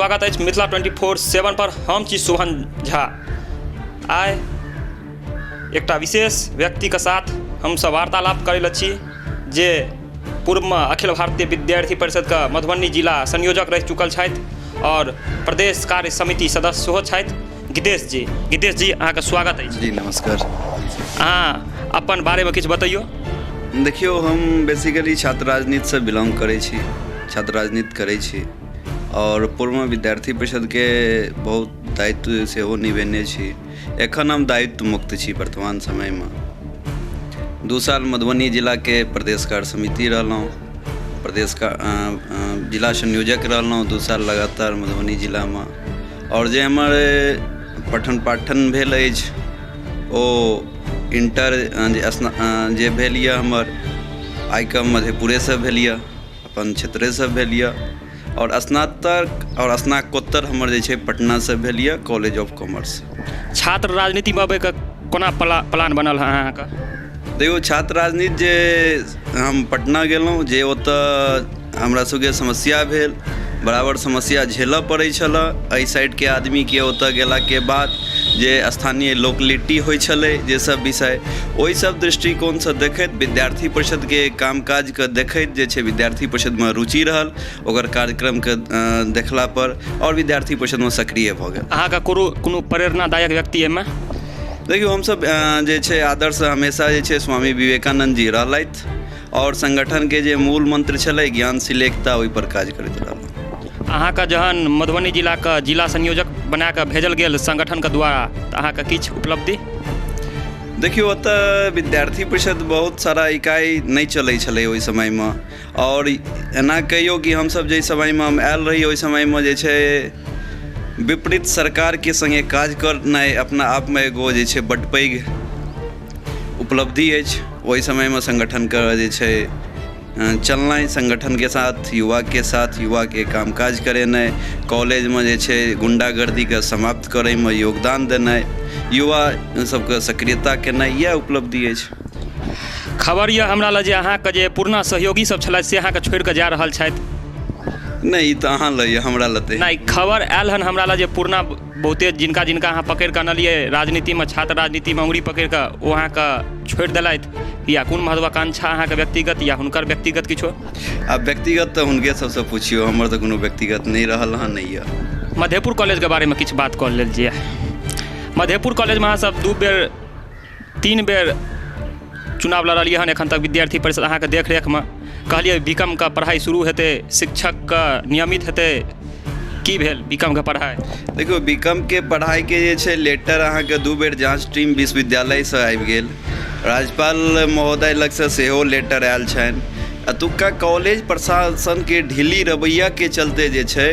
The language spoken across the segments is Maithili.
स्वागत अछि मिथिला 24/7 पर। हम छी शोभन झा। आइ एकटा विशेष व्यक्तिके साथ हमसभ वार्तालाप करै लए छी जे पूर्वमे अखिल भारतीय विद्यार्थी परिषदके मधुबनी जिला संयोजक रहि चुकल छथि आओर प्रदेश कार्य समिति सदस्य सेहो छथि, गीतेश जी। गीतेश जी, अहाँके स्वागत अछि। जी नमस्कार। अहाँ अपन बारेमे किछु बतैयौ। देखियौ, हम बेसिकली छात्र राजनीतिसँ बिलोंग करै छी, छात्र राजनीति करै छी आओर पूर्वमे विद्यार्थी परिषदके बहुत दायित्व सेहो निभेने छी। एखन हम दायित्व मुक्त छी। वर्तमान समयमे 2 साल मधुबनी जिलाके प्रदेश कार्य समिति रहलहुँ, प्रदेश का जिला संयोजक रहलहुँ 2 साल लगातार मधुबनी जिलामे। आओर जे हमर पठन पाठन भेल अछि ओ इण्टर जे जे भेल यऽ हमर आइ कऽ मधेपुरेसँ भेल यऽ, अपन क्षेत्रेसँ भेल यऽ। आओर स्नातक आओर स्नातकोत्तर हमर जे छै पटनासँ भेल यऽ, कॉलेज ऑफ कॉमर्स। छात्र राजनीतिमे अबैके कोना प्लान बनल हँ अहाँके? देखियौ, छात्र राजनीति जे हम पटना गेलहुँ, जे ओतऽ हमरा सबके समस्या भेल, बराबर समस्या झेलऽ पड़ै छलऽ एहि साइडके आदमीके। ओतऽ गेलाके बाद जे स्थानीय लोकलिटी होइ छलै, जे सब विषय ओहि सब दृष्टिकोणसँ देखैत विद्यार्थी परिषदके कामकाजके देखैत जे छै विद्यार्थी परिषदमे रुचि रहल, ओकर कार्यक्रमके देखला पर आओर विद्यार्थी परिषदमे सक्रिय भऽ गेल। अहाँके कोनो कोनो प्रेरणादायक व्यक्ति एहिमे? देखियौ, हमसब जे छै आदर्श हमेशा जे छै स्वामी विवेकानन्द जी रहलथि आओर संगठनके जे मूल मन्त्र छलै ज्ञानशील एकता, ओहिपर काज करैत रहलहुँ। अहाँके जहन मधुबनी जिलाके जिला संयोजक बना कऽ भेजल गेल संगठनके द्वारा, तऽ अहाँके किछु उपलब्धि? देखियौ, ओतऽ विद्यार्थी परिषद बहुत सारा इकाइ नहि चलै छलै ओहि समयमे। आओर एना कहियौ कि हमसब जाहि समयमे हम आयल रही, ओहि समयमे जे छै विपरीत सरकारके सङ्गे काज करनाइ अपना आपमे एगो जे छै बड्ड पैघ उपलब्धि अछि। ओहि समयमे संगठनके जे छै चलनाइ, संगठनके साथ, युवाके साथ, युवाके कामकाज करेनाइ, कॉलेजमे जे छै गुण्डागर्दीके समाप्त करैमे योगदान देनाइ, युवा सबके सक्रियता केनाइ, इएह उपलब्धि अछि। खबर यऽ हमरा लग जे अहाँके जे पुरना सहयोगी सब छलथि से अहाँके छोड़ि कऽ जा रहल छथि। नहि, ई तऽ अहाँ लग यऽ, हमरा लग तऽ नहि। खबर आयल हन हमरा लग जे पुरना बहुते जिनका जिनका अहाँ पकड़ि कऽ अनलियै राजनीतिमे, छात्र राजनीतिमे अङ्गुरी पकड़ि कऽ, ओ अहाँके छोड़ि देलथि। या कोन महत्वाकांक्षा अहाँके व्यक्तिगत या हुनकर व्यक्तिगत किछो? आब व्यक्तिगत तऽ हुनके सबसँ पुछियौ, हमर तऽ कोनो व्यक्तिगत नहि रहल हँ, नहि यऽ। मधेपुर कॉलेजके बारेमे किछु बात कऽ लेल जाय। मधेपुर कॉलेजमे अहाँ सब 2 बेर 3 बेर चुनाव लड़लियै हन एखन तक विद्यार्थी परिषद अहाँके देखरेखमे। कहलियै बीकॉमके पढ़ाइ शुरू हेतै, शिक्षकके नियमित हेतै, की भेल बीकॉमके पढ़ाइ? देखियौ, बीकॉमके पढ़ाइके जे छै लेटर अहाँके 2 बेर जाँच टीम विश्वविद्यालयसँ आबि गेल, राज्यपाल महोदय लगसँ सेहो लेटर आयल छनि। एतुक्का कॉलेज प्रशासनके ढीली रवैयाके चलते जे छै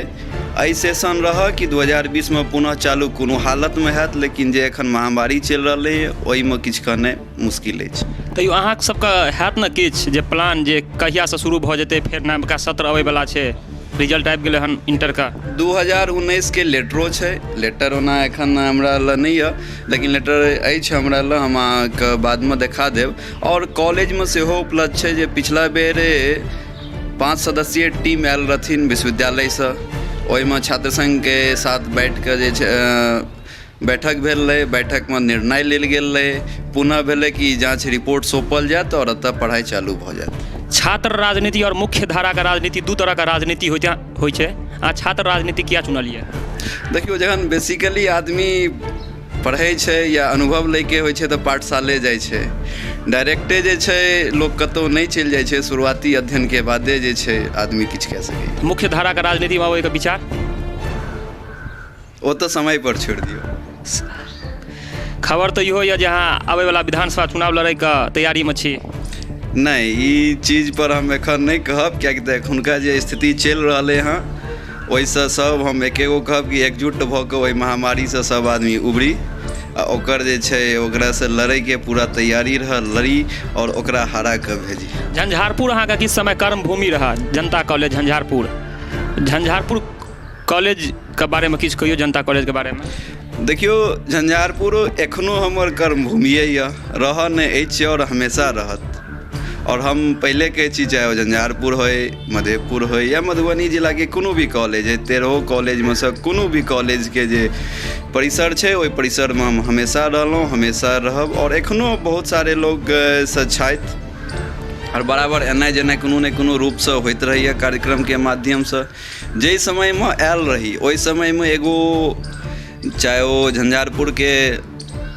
एहि सेशन रहय कि 2020मे पुनः चालू कोनो हालतमे हैत, लेकिन जे एखन महामारी चलि रहलैए ओहिमे किछु कहनाइ मुश्किल अछि। तैयो अहाँ सबके हैत ने किछु जे प्लान जे कहियासँ शुरू भऽ जेतै, फेर नवका सत्र अबैवला छै, रिजल्ट आबि गेलै हन इंटरके? 2019के लेटरो छै। लेटर ओना एखन हमरा लग नहि यऽ, लेकिन लेटर अछि हमरा लग, हम अहाँके बादमे देखा देब। आओर कॉलेजमे सेहो उपलब्ध छै जे पिछला बेर 5 सदस्यीय टीम आयल रहथिन विश्वविद्यालयसँ, ओहिमे छात्र संघके साथ बैठि कऽ जे छै बैठक भेल रहै, बैठकमे निर्णय लेल गेल रहै। पुनः भेलै कि जाँच रिपोर्ट सौंपल जायत आओर एतऽ पढ़ाइ चालू भऽ जायत। छात्र राजनीति आओर मुख्य धाराके राजनीति दू तरहके राजनीति होइ छै। अहाँ छात्र राजनीति किया चुनलियै? देखियौ, जखन बेसिकली आदमी पढ़ै छै या अनुभव लैके होइ छै तऽ पाठशाले जाइ छै। डायरेक्टे जे छै लोक कतहु नहि चलि जाइ छै। शुरुआती अध्ययनके बादे जे छै आदमी किछु कए सकैए। मुख्य धाराके राजनीतिमे अबैके विचार? ओ तऽ समय पर छोड़ि दियौ। खबर तऽ इहो यऽ जे अहाँ आबैवला विधानसभा चुनाव लड़ैके तैयारीमे छी। नहि, ई चीज पर हम एखन नहि कहब, कियाकि तऽ एखुनका जे स्थिति चलि रहलै हँ ओहिसँ सब हम एकेगो कहब कि एकजुट भऽ कऽ ओहि महामारीसँ सब आदमी उबरी आ ओकर जे छै ओकरासँ लड़ैके पूरा तैयारी रहल, लड़ी आओर ओकरा हरा कऽ भेजी। झंझारपुर अहाँके किछु समय कर्मभूमि रहल, जनता कॉलेज झंझारपुर। झंझारपुर कॉलेजके बारेमे किछु कहियौ, जनता कॉलेजके बारेमे। देखियौ, झंझारपुर एखनो हमर कर्मभूमिए यऽ, रहऽ नहि अछि आओर हमेशा रहत। आओर हम पहिले कहै छी, चाहे ओ झंझारपुर होइ, मधेपुर होइ या मधुबनी जिलाके कोनो भी कॉलेज होइ, 13 कॉलेजमे सँ कोनो भी कॉलेजके जे परिसर छै, ओहि परिसरमे हम हमेशा रहलहुँ, हमेशा रहब। आओर एखनो बहुत सारे लोक सँ छथि आओर बराबर एनाइ जेनाइ कोनो ने कोनो रूपसँ होइत रहैए कार्यक्रमके माध्यमसँ। जाहि समयमे आयल रही, ओहि समयमे एगो चाहे ओ झंझारपुरके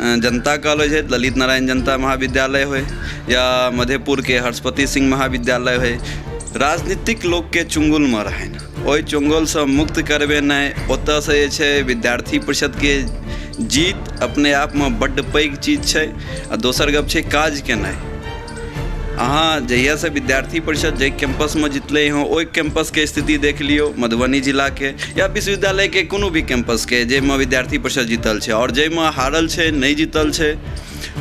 जनता कॉलेज होइ, ललित नारायण जनता महाविद्यालय होइ या मधेपुरके हर्षपति सिंह महाविद्यालय होइ, राजनीतिक लोकके चुंगलमे रहनि। ओहि चुंगलसँ मुक्त करबेनाइ, ओतयसँ जे छै विद्यार्थी परिषदके जीत अपने आपमे बड्ड पैघ चीज छै। आ दोसर गप छै काज केनाइ। अहाँ जहियासँ विद्यार्थी परिषद जाहि कैम्पसमे जितलै हँ, ओहि कैम्पसके स्थिति देख लियौ, मधुबनी जिलाके या विश्वविद्यालयके कोनो भी कैम्पसके, जाहिमे विद्यार्थी परिषद जीतल छै, आओर जाहिमे हारल छै, नहि जीतल छै,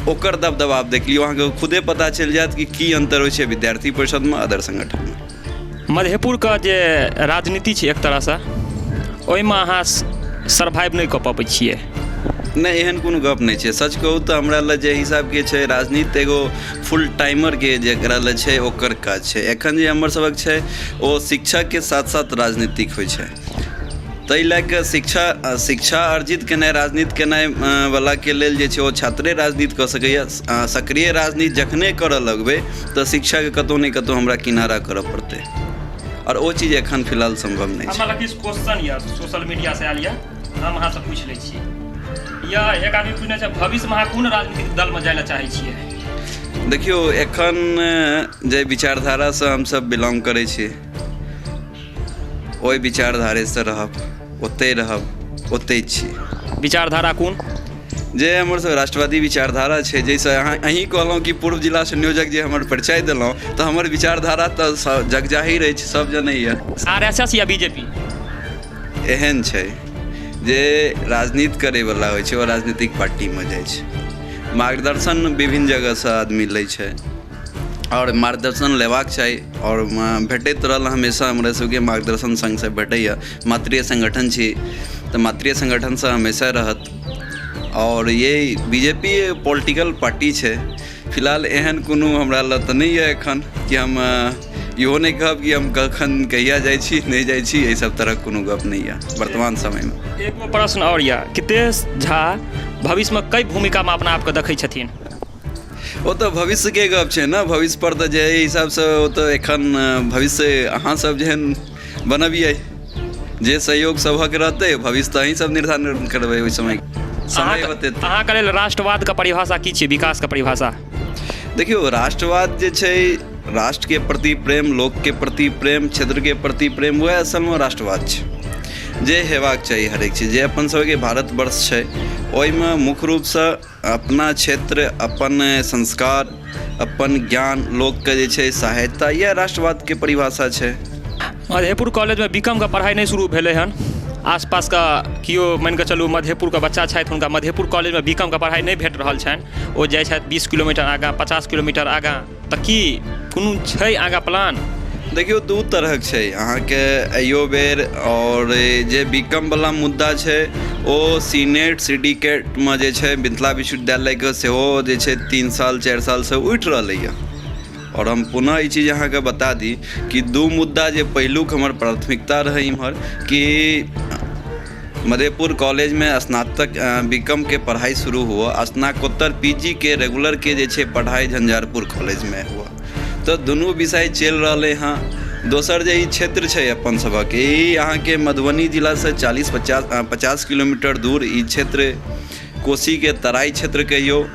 ओकर दबदबा देख लियौ। अहाँके खुदे पता चलि जायत कि की अन्तर होइ छै विद्यार्थी परिषदमे, अदर संगठनमे। मधेपुरके जे राजनीति छै, एक तरहसँ ओहिमे अहाँ सर्वाइव नहि कऽ पबै छियै? नहि, एहन कोनो गप नहि छै। सच कहू तऽ हमरा लए जे हिसाबके छै, राजनीति एगो फुल टाइमरके जेकरा लए छै, ओकर काज छै। एखन जे हमर सभक छै, ओ शिक्षाके साथ साथ राजनीतिक होइ छै। ताहि लए कऽ शिक्षा शिक्षा अर्जित केनाइ, राजनीति केनाइ वलाके लेल जे छै, ओ छात्रे राजनीति कऽ सकैए। सक्रिय राजनीति जखने करऽ लगबै तऽ शिक्षाके कतहु ने कतहु हमरा किनारा करऽ पड़तै आओर ओ चीज एखन फिलहाल सम्भव नहि छै। हमरा लग किछु क्वेश्चन यऽ, सोशल मीडियासँ आयल यऽ, हम अहाँसँ पूछि लै छी। यऽ एक आदमी पूछने छै, भविष्यमे अहाँ कोन राजनीतिक दलमे जाइ लए चाहै छियै? देखियौ, एखन जे विचारधारासँ हमसभ बिलोंग करै छी, ओहि विचारधारेसँ रहब, ओतहि रहब, ओतहि छी। विचारधारा कोन? जे हमर सब राष्ट्रवादी विचारधारा छै, जाहिसँ अहाँ अहीँ कहलहुँ कि पूर्व जिला संयोजक जे हमर परिचय देलहुँ, तऽ हमर विचारधारा तऽ जगजाहिर अछि, सब जनैए। आरएसएस या बीजेपी? एहन छै, जे राजनीति करैवला होइ छै, ओ राजनीतिक पार्टीमे जाइ छै। मार्गदर्शन विभिन्न जगहसँ आदमी लै छै आओर मार्गदर्शन लेबाक चाही आओर भेटैत रहल हमेशा। हमरा सबके मार्गदर्शन सङ्गसँ भेटैए। मातृ संगठन छी तऽ मातृ संगठनसँ हमेशा रहत। आओर ये बीजेपी पॉलिटिकल पार्टी छै। फिलहाल एहन कोनो हमरा लग तऽ नहि यऽ एखन कि हम इहो नहि कहब कि हम कखन कहिया जाइ छी, नहि जाइ छी। एहि सब तरहक कोनो गप नहि यऽ वर्तमान समयमे। एगो प्रश्न आओर यऽ कि तेज झा भविष्यमे कई भूमिकामे अपना आपके देखै छथिन? ओ तऽ भविष्यके गप छै ने। भविष्य पर तऽ जे हिसाबसँ ओ तऽ एखन भविष्य अहाँ सब जेहन बनबियै, जे सहयोग सभक रहतै, भविष्य तऽ अहीं सब निर्धारण करबै ओहि समय, समय बतेतै। अहाँके लेल राष्ट्रवादके परिभाषा की छै, विकासके परिभाषा? देखियौ, राष्ट्रवाद जे छै, राष्ट्रके प्रति प्रेम, लोकके प्रति प्रेम, क्षेत्रके प्रति प्रेम, वएह असलमे राष्ट्रवाद छै, जे हेबाक चाही हरेक चीज। जे अपन सबके भारतवर्ष छै, ओहिमे मुख्य रूपसँ अपना क्षेत्र, अपन संस्कार, अपन ज्ञान, लोकके जे छै सहायता, इएह राष्ट्रवादके परिभाषा छै। मधेपुर कॉलेजमे बीकॉमके पढ़ाइ नहि शुरू भेलै हन। आसपासके केओ मानिकऽ चलू मधेपुरके बच्चा छथि, हुनका मधेपुर कॉलेजमे बीकॉमके पढ़ाइ नहि भेट रहल छनि। ओ जाइ छथि 20 किलोमीटर आगाँ, 50 किलोमीटर आगाँ। तऽ की कोनो छै आगाँ प्लान? देखियौ, दू तरहक छै अहाँके अहियो बेर। आओर जे बीकॉम वला मुद्दा छै, ओ सीनेट सिंडिकेटमे जे छै, मिथिला विश्वविद्यालयके सेहो जे छै 3 साल 4 सालसँ उठि रहलैए। आओर हम पुनः ई चीज अहाँके बता दी कि दू मुद्दा जे पहिलुक हमर प्राथमिकता रहै इम्हर कि मधेपुर कॉलेजमे स्नातक बीकॉम के पढ़ाइ शुरू हुअ, स्नातकोत्तर पीजीके रेगुलरके जे छै पढ़ाइ झंझारपुर कॉलेजमे हुअ, तऽ दुनू विषय चलि रहलै हँ। दोसर जे ई क्षेत्र छै अपन सभक, ई अहाँके मधुबनी जिलासँ 40 50 किलोमीटर दूर ई क्षेत्र, कोसीके तराई क्षेत्र कहियौ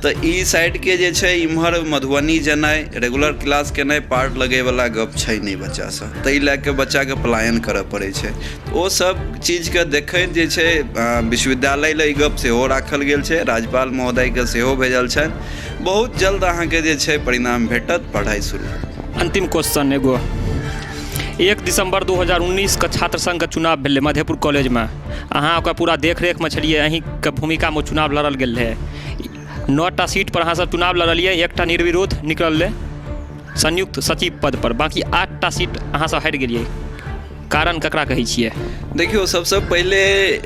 तऽ ई साइडके जे छै, इम्हर मधुबनी जेनाइ, रेगुलर क्लास केनाइ पार लगैवला गप छै नहि बच्चासँ। ताहि लए कऽ बच्चाके पलायन करऽ पड़ै छै। ओ सब चीजके देखैत जे छै, विश्वविद्यालय लए ई गप सेहो राखल गेल छै, राज्यपाल महोदयके सेहो भेजल छनि। बहुत जल्द अहाँके जे छै परिणाम भेटत, पढ़ाइ शुरू। अन्तिम क्वेश्चन एगो। 1 दिसम्बर 2019के छात्र संघके चुनाव भेलै मधेपुर कॉलेजमे। अहाँ ओकर पूरा देखरेखमे छलियै, अहीँके भूमिकामे ओ चुनाव लड़ल गेल रहै। नओ टा सीट पर अहाँ सब चुनाव लड़लियै, एकटा निर्विरोध निकललै संयुक्त सचिव पद पर, बाँकी आठटा सीट अहाँ सब हारि गेलियै। कारण ककरा कहै छियै? देखियौ, सबसँ पहिले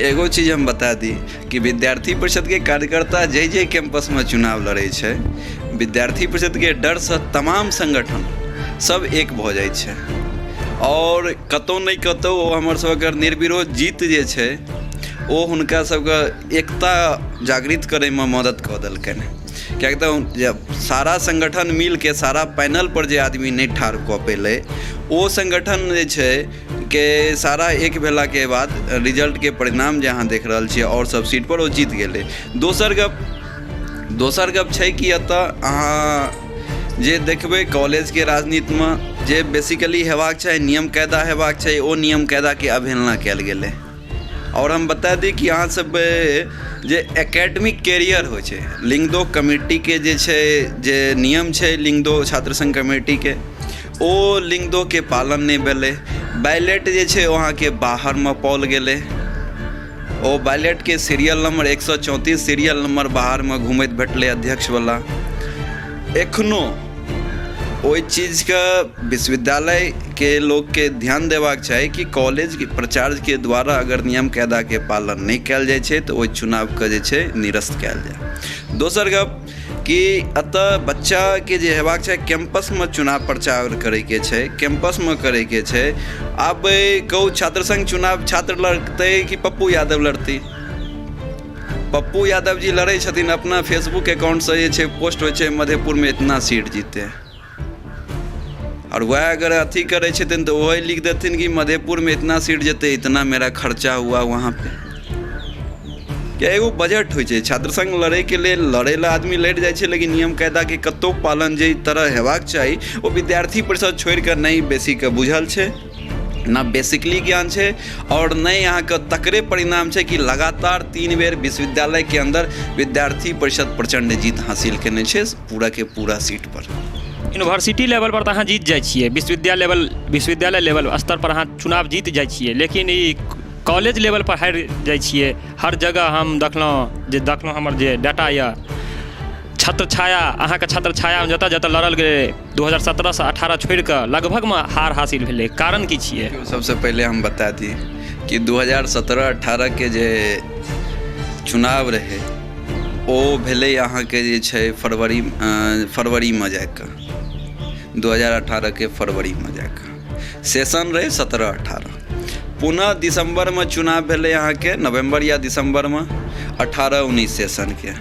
एगो चीज हम बता दी कि विद्यार्थी परिषदके कार्यकर्ता जाहि जाहि कैंपसमे चुनाव लड़ै छै, विद्यार्थी परिषदके डरसँ तमाम संगठन सब एक भऽ जाइ छै आओर कतहु नहि कतहु ओ हमर सबके निर्विरोध जीत जे छै ओ हुनका सबके एकता जागृत करैमे मदद कऽ देलकनि। किएक तऽ जब सारा संगठन मिलके सारा पैनलपर जे आदमी नहि ठाढ़ कऽ पेलै, ओ संगठन जे छै के सारा एक भेलाके बाद रिजल्टके परिणाम जे अहाँ देख रहल छियै, आओर सब सीटपर ओ जीत गेलै। दोसर गप छै कि एतऽ अहाँ जे देखबै, कॉलेजके राजनीतिमे जे बेसिकली हेबाक चाही, नियम कायदा हेबाक चाही, ओ नियम कायदाके अवहेलना कयल गेलै। आओर हम बता दी कि अहाँ सब जे एकेडमिक कैरियर होइ छै, लिंगदो कमिटीके जे छै, जे नियम छै लिंगदो छात्र संघ कमिटीके, ओ लिंगदोके पालन नहि भेलै। बैलेट जे छै ओ अहाँके बाहरमे पाओल गेलै। ओ बैलेटके सीरियल नंबर 134 सीरियल नंबर बाहरमे घूमैत भेटलै अध्यक्षवला। एखनो ओहि चीजके विश्वविद्यालयके लोकके ध्यान देबाक चाही कि कॉलेजके प्राचार्यके द्वारा अगर नियम कायदाके पालन नहि कयल जाइ छै, तऽ ओहि चुनावके जे छै निरस्त कयल जाय। दोसर गप कि एतऽ बच्चाके जे हेबाक चाही, कैंपसमे चुनाव प्रचार करैके छै, कैंपसमे करैके छै। आब कहू, छात्र संघ चुनाव छात्र लड़तै कि पप्पू यादव लड़तै? पप्पू यादव जी लड़ै छथिन, अपना फेसबुक अकाउंटसँ जे छै पोस्ट होइ छै, मधेपुरमे इतना सीट जीते। आओर वएह अगर अथी करै छथिन, तऽ वही लिख देथिन कि मधेपुरमे इतना सीट जेतै, इतना मेरा खर्चा हुआ वहाँ पे। किया एगो बजट होइ छै। छात्र संघ लड़ैके लेल, लड़ै लए आदमी लड़ि जाइ छै, लेकिन नियम कायदाके कतहु पालन जाहि तरह हेबाक चाही, ओ विद्यार्थी परिषद छोड़ि कऽ नहि बेसीके बुझल छै, ना बेसिकली ज्ञान छै आओर नहि अहाँके। तकरे परिणाम छै कि लगातार 3 बेर विश्वविद्यालयके अन्दर विद्यार्थी परिषद प्रचण्ड जीत हासिल केने छै पूराके पूरा सीट पर। यूनिवर्सिटी लेवल पर तऽ अहाँ जीत जाइ छियै, विश्वविद्यालय लेवल स्तर पर अहाँ चुनाव जीत जाइ छियै, लेकिन ई कॉलेज लेवल पर हारि जाइ छियै हर जगह। हम देखलहुँ जे देखलहुँ, हमर जे डाटा यऽ, छत्र छाया, अहाँके छत्र छायामे जतऽ जतऽ लड़ल गेलै, 2017सँ 18 छोड़ि कऽ लगभगमे हार हासिल भेलै। कारण की छियै? सबसँ पहिले हम बता दी कि 2017-18 के जे चुनाव रहै, ओ भेलै अहाँके जे छै फरवरीमे जाकऽ, 2018के फरवरीमे जाकऽ। सेशन रहै 17-18। पुनः दिसम्बरमे चुनाव भेलै अहाँके, नवम्बर या दिसम्बरमे, 18-19 सेशनके।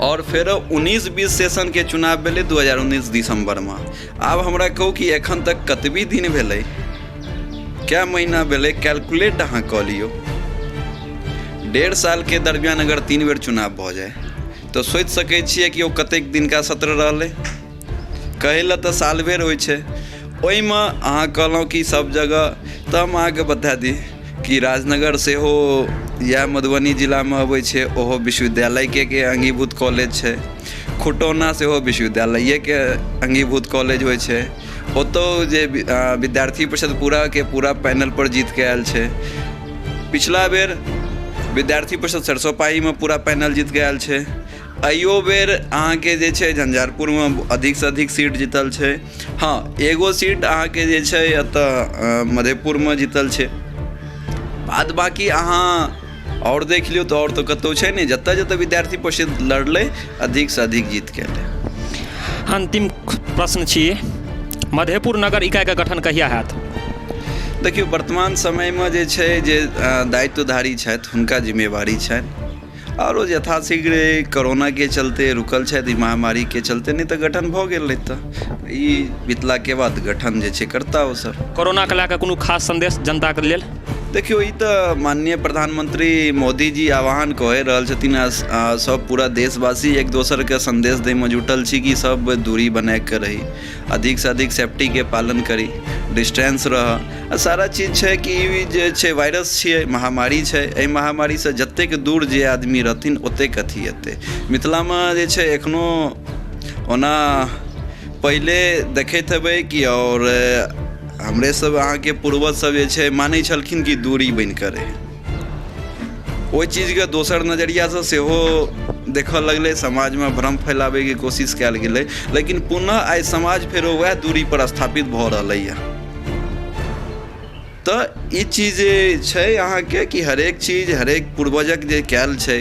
आओर फेरो 19-20 सेशनके चुनाव भेलै 2019 दिसम्बरमे। आब हमरा कहू कि एखन तक कतबी दिन भेलै, कए महीना भेलै? कैलकुलेट अहाँ कऽ लियौ। 1.5 सालके दरमियान अगर 3 बेर चुनाव भऽ जाय, तऽ सोचि सकै छियै कि ओ कतेक दिनका सत्र रहलै। कहै लए तऽ साल भरि होइ छै। ओहिमे अहाँ कहलहुँ कि सभ जगह, तऽ हम अहाँके बता दी कि राजनगर सेहो इएह मधुबनी जिलामे अबै छै, ओहो विश्वविद्यालयके के अङ्गीभूत कॉलेज छै। खुटौना सेहो विश्वविद्यालयके अङ्गीभूत कॉलेज होइ छै। ओतौ जे विद्यार्थी परिषद पूराके पूरा पैनलपर जीतके आयल छै। पिछला बेर विद्यार्थी परिषद सरसोपाहीमे पूरा पैनल जीतके आयल छै। अहियो बेर अहाँके जे छै झंझारपुरमे अधिकसँ अधिक सीट जीतल छै। हँ, एगो सीट अहाँके जे छै एतऽ मधेपुरमे जीतल छै। बाद बाँकी अहाँ आओर देख लियौ तऽ आओर तऽ कतहु छै नहि। जतऽ जतऽ विद्यार्थी परिषद लड़लै, अधिकसँ अधिक जीतके एलै। अन्तिम प्रश्न छी, मधेपुर नगर इकाइके गठन कहिया हैत? देखियौ, वर्तमान समयमे जे छै, जे दायित्वधारी छथि, हुनका जिम्मेवारी छनि आओर ओ यथाशीघ्र, कोरोनाके चलते रुकल छथि, ई महामारीके चलते, नहि तऽ गठन भऽ गेल रहितै। ई बितलाके बाद गठन जे छै करता ओ सब। कोरोनाके लए कऽ कोनो खास सन्देश जनताके लेल? देखियौ, ई तऽ माननीय प्रधानमंत्री मोदीजी आह्वान कऽ रहल छथिन आ सब पूरा देशवासी एक दोसरके सन्देश दैमे जुटल छी कि सब दूरी बनाके रही, अधिकसँ अधिक सेफ्टीके पालन करी, डिस्टेंस रहऽ आ सारा चीज छै कि ई जे छै वायरस छियै, महामारी छै। एहि महामारीसँ जतेक दूर जे आदमी रहथिन, ओतेक अथी हेतै। मिथिलामे जे छै एखनो ओना पहिले देखैत हेबै कि आओर हमरे सब अहाँके पूर्वज सब जे छै मानै छलखिन कि दूरी बनि कऽ रहै। ओहि चीजके दोसर नजरियासँ सेहो देखऽ लगलै, समाजमे भ्रम फैलाबैके कोशिश कयल गेलै, लेकिन पुनः आइ समाज फेरो वएह दूरी पर स्थापित भऽ रहलैए। तऽ ई चीज छै अहाँके कि हरेक चीज हरेक पूर्वजक जे कयल छै,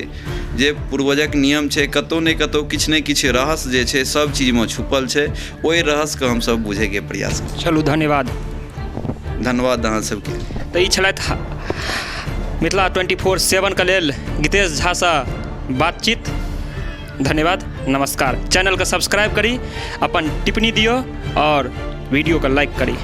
जे पूर्वजक नियम छै, कतहु ने कतहु किछु ने किछु रहस्य जे छै सब चीजमे छुपल छै। ओहि रहस्यके हमसब बुझैके प्रयास करै। चलू, धन्यवाद। धन्यवाद अहाँ सबके। तऽ ई छलथि मिथिला 24/7के लेल गीतेश झासँ बातचीत। धन्यवाद, नमस्कार। चैनलके सब्सक्राइब करी, अपन टिप्पणी दियौ आओर वीडियोके लाइक करी।